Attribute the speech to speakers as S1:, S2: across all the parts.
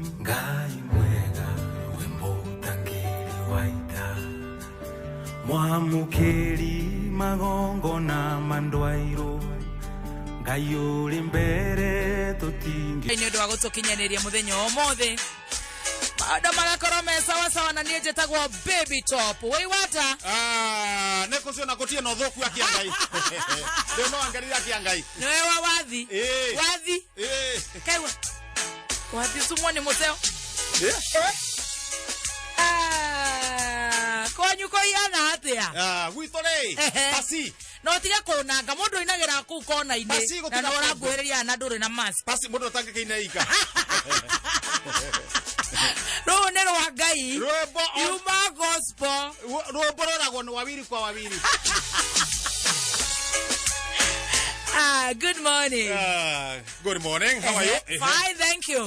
S1: Ngai mwega rwĩmbo ũtangĩri wa ita mwamũkĩri magongona mandwairũ Ngai ũrĩ mbere tũtingĩ
S2: Nĩ ũndũ wa gũtũkinyanĩria mũthenya wa ũmũthĩ maũndũ magakorwo me sawa sawa na niĩ njĩtagwo Baby Top wĩiwata.
S3: Ah, nä kå ciona gå tirä na å thå ku akia ngai rä u no angerire akia ngai.
S2: Nĩwe wa wathi.
S3: Ĩĩ.
S2: Wathi.
S3: Ĩĩ.
S2: Kaiwa wathi sumwa nĩ mũceo.
S3: Ĩĩ.
S2: Ah, kwanyu kũhiana atĩa?
S3: Ah, gwitå rä
S2: Ehe.
S3: pasi.
S2: No tige kũnanga mũndũ ainagĩra kũu kona-inĩ
S3: Basi,
S2: na
S3: gũtiga
S2: no
S3: kũndũ.
S2: ũranguhĩrĩria na ndũrĩ na mask.
S3: Pasi må ndå atangä kä ika.
S2: Rũũ nĩ rwa Ngai.
S3: Rwĩmbo
S2: yuma gospel.
S3: Rwĩmbo rũragwo nĩ wawiri kwa wawiri.
S2: Ah, good morning.
S3: Ah, good morning, how are you?
S2: Eh, fine, thank you.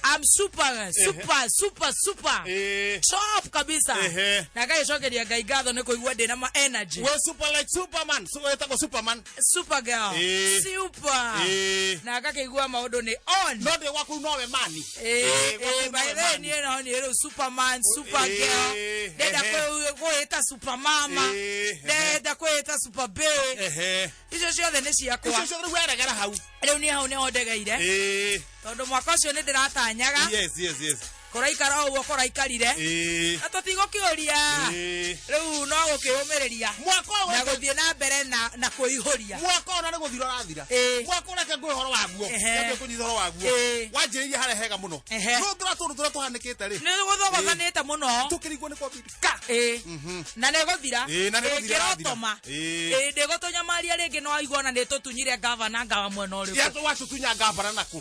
S2: I'm super super super super top kabisa. Na ngagĩcokeria Ngai ngatho nĩ kũigua ndĩ na ma energy.
S3: We super like Superman, so wetagwo Superman.
S2: Super girl. Super. Na ngakĩigua maũndũ nĩ on.
S3: No ndĩ gwaku nowe mani.
S2: Eh,
S3: gwaku
S2: eh, by
S3: nowe
S2: the way,
S3: mani.
S2: niĩ no niĩ rĩu superman, super girl. Ndenda kwĩta super mama. Ndenda kwĩta super bae. Icio ciothe nĩ ciakwa.
S3: Icio ciothe rĩu weregera hau.
S2: Rĩu niĩ hau nĩho ndegeire. Tondũ mwaka ũcio nĩ ndĩratanyaga.
S3: Yes.
S2: Kũraikara o ũguo kũraikarire. Na tũtigũkĩũria. Rĩu no gũkĩũmĩrĩria.
S3: Mwaka ũyũ
S2: Na gũthiĩ na mbere na kwĩihũria.
S3: Mwaka ũyũ na nĩ gũthira ũrathira. Mwaka ũreke ngwĩ ũhoro waguo. Nyambe kũnyita ũhoro waguo. Wanjĩrĩirie harĩa hega mũno. No ngĩra tũndũ tũrĩa tũhanĩkĩte rĩ.
S2: Nĩ gũthogothanĩte mũno.
S3: Tũkĩringwo nĩ COVID ka.
S2: Na nĩ gũthira.
S3: Ĩĩ, na nĩ gũthira ĩrathira.
S2: Ĩngĩrotoma. Ndĩgũtũnyamaria rĩngĩ no aigua ona nĩ tũtunyire gavana ngawa mwena ũrĩkũ.
S3: Ya watũtunya ngavana naku.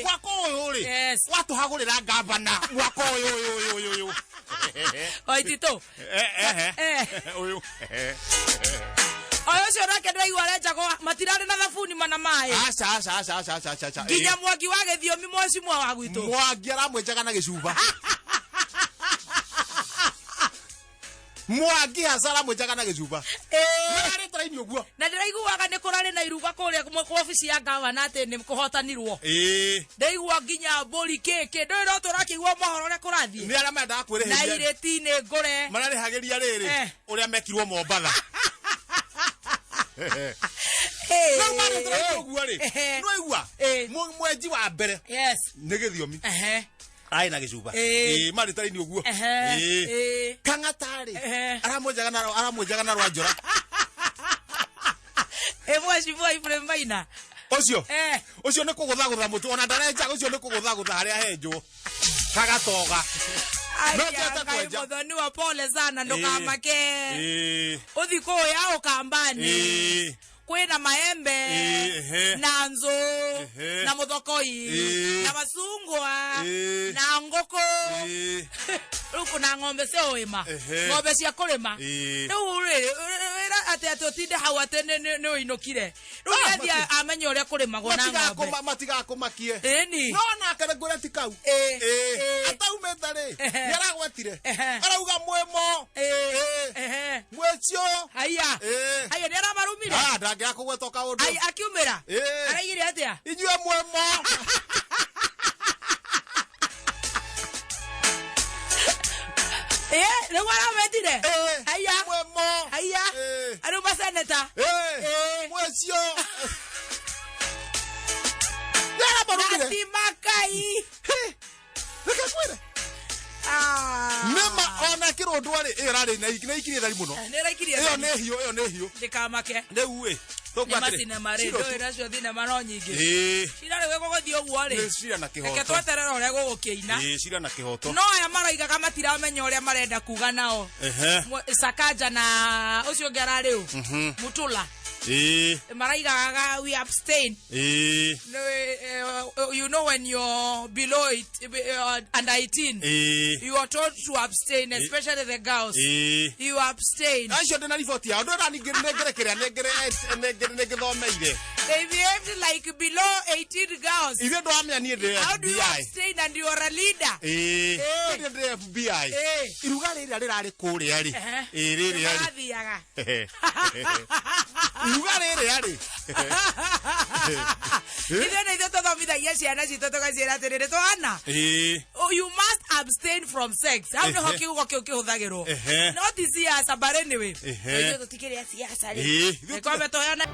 S3: Mwaka ũyũ rĩ. Watũhagũrĩra ngavana mwaka ũyũ ũyũ ũyũ ũyũ ũyũ.
S2: Waititũ.
S3: Eh, Ũyũ.
S2: Oyo ũcio nake ndĩraigua arenjagwo matirarĩ na thabuni mana maĩ.
S3: Aca aca aca aca aca aca aca.
S2: Nginya Mwangi wa gĩthiomi mwecimwa wa gwitũ.
S3: Mwangi aramwenjaga na gĩcuba. Mwangi haca aramwenjaga na gĩcuba. Mararĩ tũraini ũguo.
S2: Na ndĩraiguaga nĩ kũrarĩ na iruga kũrĩa kwa obici ya gavana atĩ nĩ kũhotanirwo. Ndaigua nginya mbũri kĩkĩ ndũĩ no tũrakĩigua mohoro ũrĩa kũrathiĩ.
S3: Nĩ arĩa mendaga
S2: Na
S3: kwĩrĩhĩria.
S2: irĩti nĩ ngũre.
S3: Mararĩhagĩria rĩrĩ ũrĩa mekirwo Mombatha. Rĩu marĩ tũraini ũguo rĩ. Nĩwaigua? Mwenji wa mbere. Nĩ gĩthiomi. Arĩ na gĩcuba. Marĩ tũraini ũguo. Kang'ata rĩ. Aramwenjaga na aramwenjaga na rwa njora.
S2: Mwecimwa Ibrahim Maina.
S3: Ũcio. Ũcio nĩ kũgũthagũtha mũtwe ona ndarenjaga ũcio nĩ kũgũthagũtha harĩa henjwo. Hagatoga. No
S2: Aya,
S3: ti ata
S2: Ngai
S3: kwenja.
S2: mũthoni wa pole sana ndũkamake. Ũthi kũũya ũkambani. Kwĩna maembe. Na nzũ. Na mũthokoi. Na macungwa. Na ngũkũ. Rĩu kuna ng'ombe cia ũĩma. Ng'ombe cia kũrĩma. Rĩu rĩ, wĩra atĩ atĩ ũtinde hau atĩ nĩ ũinũkire. Rĩu
S3: Ah,
S2: nĩathiĩ amenye ũrĩa kũrĩmagwo na ng'ombe.
S3: Matigakũmakie.
S2: Ĩni.
S3: No nake nĩ ngwĩre ti kau. Ataumĩte rĩ, nĩ aragwetire. Arauga mwĩmo. Mwĩcio.
S2: Haiya. Haiya nĩ aramarumire.
S3: Ah, ndangĩaga kũgwetwo kaũndũ.
S2: Ai, akiumĩra. Araigire atĩa?
S3: Inyuĩ mwĩmo.
S2: Rĩu arametire. Haiya.
S3: Mwĩmo.
S2: Haiya. Arĩ maseneta.
S3: Mwĩcio. Nĩ aramarumire.
S2: Nati makai.
S3: Reke ngwĩre. Nĩma ona kĩrũndũ rĩ, ĩyo ĩrarĩ na ikirie thari mũno.
S2: Nĩ ĩraikirie
S3: Ĩyo
S2: thari.
S3: nĩ hiũ, ĩyo nĩ hiũ.
S2: Ndĩkamake.
S3: Rĩu ĩ,
S2: Nĩ
S3: tũkuga atĩrĩ,
S2: macinema rĩ,
S3: cira
S2: ndũĩ
S3: ũcio-
S2: nacio thinema no nyingĩ. Cira rĩu gũgũthiĩ ũguo rĩ.
S3: Nĩ cira na
S2: Reke
S3: kĩhoto.
S2: tweterere ũrĩa gũgũkĩina.
S3: Cira na kĩhoto.
S2: No aya maroigaga matiramenya ũrĩa marenda kuga nao. Sakaja na ũcio ũngĩ ararĩ ũ? Mutula. Maraigaga we abstain. No, you know when you're below it, under 18, you are told to abstain, especially the girls. You abstain.
S3: Acio ndĩ na riboti yao ndĩra ningĩ nengere kĩrĩa nengere nengere Nĩ ngĩthomeire.
S2: They behaved like below 18 girls.
S3: Ithuĩ ndwamenya niĩ ndĩ
S2: How do you
S3: FBI.
S2: abstain and you are a leader?
S3: Ĩĩ. Niĩ ndĩ FBI. Iruga rĩrĩa rĩrarĩ kũrĩa rĩ. Ĩĩ, rĩrĩa rĩ.
S2: Mathiaga.
S3: Iruga rĩrĩa rĩ.
S2: Ithuĩ nĩ ithuĩ tũthomithagia ciana citũ tũgaciĩra atĩrĩrĩ, twana, oh, you must abstain from sex. Hau nĩho kiugo kĩu kĩhũthagĩrwo. No ti siasa, but anyway. Ithuĩ tũtikĩrĩ a siasa rĩ. Kwambe tũheane.